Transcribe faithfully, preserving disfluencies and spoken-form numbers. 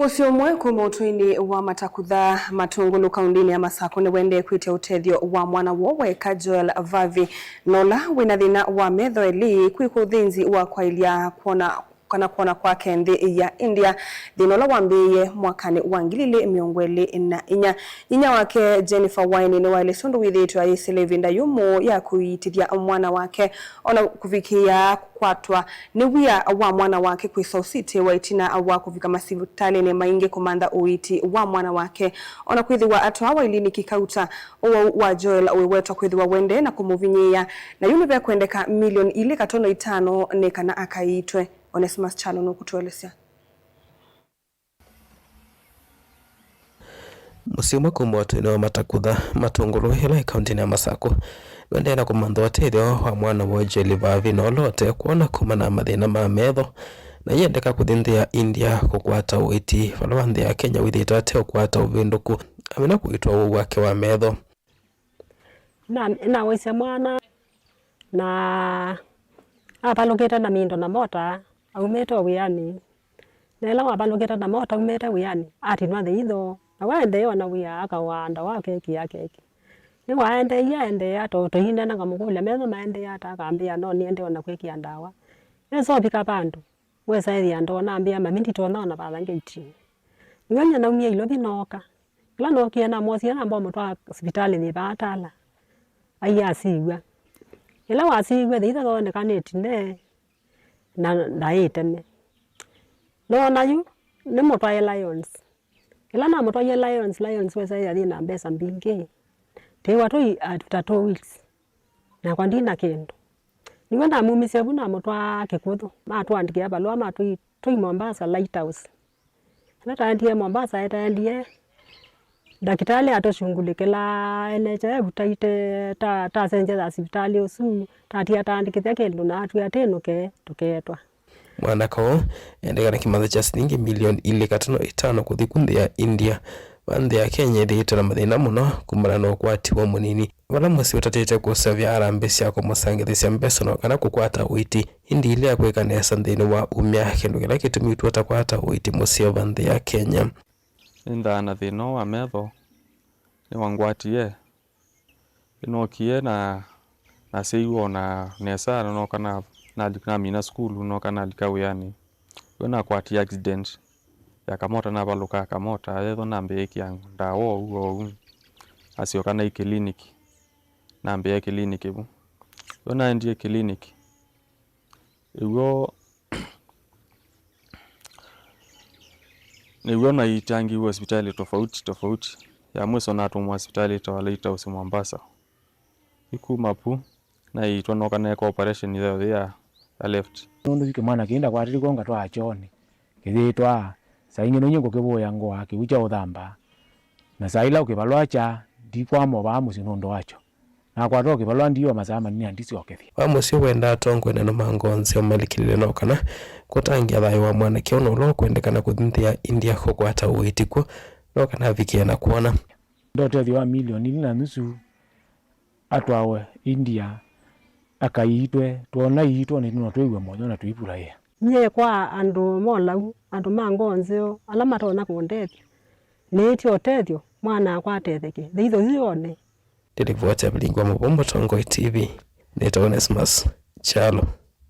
Mũsyĩ ũmwe kuma ũtũinĩ wa Matakutha, Matũngũlũ, kaũndĩnĩ ya Masakũ nĩwendee kwĩtya ũtethyo wa mwana woo wa eka Joel Vavi, na ũla wĩna thĩna wa metho elĩ kwĩkwa ũthĩnzi wa kwaĩlya kwona kana kwona kwake nthĩ ya India, thĩna ũla wambĩĩie mwakanĩ wa ngili ilĩ mĩongo ĩlĩ na inya. Nyinya wake Jennifer Waini nĩwaelesya ũndũ wĩthĩĩtwe ayĩsĩla ĩvinda yũmũ ya kũiitĩthya mwana wake, ona kũvikĩĩa kũkwatwa nĩ wia wa mwana wake kwĩsa ũsitĩwa ĩtina wa kũvika masivitalĩnĩ maingĩ kũmantha ũiiti wa mwana wake. Ona kwĩthĩwa atwawa iliniki kauta, ũwau wa Joel wĩwetwa kwĩthĩwa wendee na kũmũvinyĩĩa, na yu nĩvekwendeka milioni ilĩ katono itano nĩ kana akaiitwe. Onesimus Kyalo nũkũtũelesya. Mũsyĩ ũmwe kuma ũtũinĩ wa Matakutha, Matũngũlũ, ĩla ĩ kaũntĩnĩ ya Masakũ, nũendee na kũmantha ũtethyo wa mwana woo Joel Vavi, na ũla ũte kwona kumana na mathĩna ma metho, na ĩendeka kũthi nthĩ ya India kũkwata ũiiti, vala wa nthĩ ya Kenya wĩthĩĩtwe ate ũkwata ũvĩndũku, amina kũitwa ũwau wake wa metho. Na, nawaisye mwana, na avalũkĩte na mindo na mota, aumĩte o wĩanĩ. Na ĩla wavalũkĩte na mota aumĩte wĩanĩ, atinwa thĩitho, na waendee ona wĩa akaũaa ndawa akeki akeki. Nĩwaendeeie aendeea, to tũineena ngamũkũlya metho maendee ata, akambĩa no nĩendee ona kwĩkĩa ndawa. Esa ũvika vandũ, wesa ĩthĩa ndonambĩa mami nditonya ona vatha ngetinĩ. Nĩw'o nyie naumie Ilovi nooka. Ĩla nookie namosie namba ũmũtwaa sivitalĩ yĩ vaa Tala. Aiasiw'a. Ĩla wasiw'e thĩitha thoonekanĩte ne na ndaĩ tene. Noona yu nĩmũtwae Lions. Ĩla namũtwaie Lions, Lions wesa ĩyĩ na mbesa mbingĩ. Twĩwa tũi after two weeks. Nakwa ndina kĩndũ. Nĩw'o namumisye vu namũtwaa Kĩkũthũ. Matũandĩkĩa valũa matũi tũi Mombasa Lighthouse. Ĩla taendie Mombasa, etaendie ndakĩtalĩ atũshungulĩkĩla N H I F taite ta, tasenzya ya sivitalĩ ũsu, tatia taandĩkĩthya kĩndũ na atwĩa atĩnũke tũkeetwa. Mwanaka ũũ endeka na kĩmanza kya silingi milioni ilĩ katono itano kũthi ku nthĩ ya India, va nthĩ ya Kenya ĩthĩĩtwe na mathĩna mũno kumana na ũkwati wa mũnini. Vala mũsyĩ ũtatĩte kũseũvya harambee sya kũmũsangĩthĩsya mbesa no kana kũkwata ũiiti, ĩndĩ ilea kwĩka nesa nthĩnĩ wa umya, kĩndũ kĩla kĩtumi ũtw'a ũtakwata ũiiti mũseo va nthĩ ya Kenya. Nĩnthaa na thĩna ũũ wa metho, nĩwangwatie. Nĩnookie na nasyaĩwe ona nesa, nooka na, nali-, namina sukulu, nooka nalika wĩanĩ. Yu nakwatie accident ya kamota, navalũka kamota, yethwa nambĩĩkĩa ndawa oou oou. Nasyoka naĩ kĩliniki, nambĩĩa kĩliniki vu. Yu naendie kĩliniki, ĩw'o nĩw'o naitangiwe sivitalĩ tofauti tofauti. Ya mwiso natũmwa sivitalĩ ĩtawa Lighthouse Mombasa. Yu kuma vu, naiitwa nooka neeka operation yonthe ya, ya left. Nũndũ yu kĩmwana kĩĩ ndakwatĩtwe kw'o ngatwaa kyoonĩ, kĩyĩtwaa, saa ingĩ no inyie ngũkĩvũĩa ngũa kĩw'ũ kya ũthamba. Na saa ila ũkĩvalwakya, ndikwama vaa mũsyĩ nũndũ wakyo. Nakwata ũkĩvalwa ndiwa masaa manini na ndisyokethya. Wa mũsyĩ wendaa atongoi na nũma ngoo nzeo malikĩlĩle no kana kũtangĩa thayũ wa mwanake ũũ na ũla ũkwendekana kũthi nthĩ ya India kũkwata ũiiti kw'o no kana avikĩe na kwona. Nda ũtethyo wa milioni ilĩ na nusu atwawe India akaiitwe, twona iitwa nĩtũ na twĩw'a mũyo na tũivulaĩa. Nyie kwa andũ molau, andũ ma ngoo nzeo, ala matonya kũndethya, nĩĩtye ũtethyo mwana akwa atetheke, thĩitho yu yone. Nĩ livoti ya Vilingwa Mũvũmbũ, Tongoi T V, nĩtawa Onesmus Kyalo.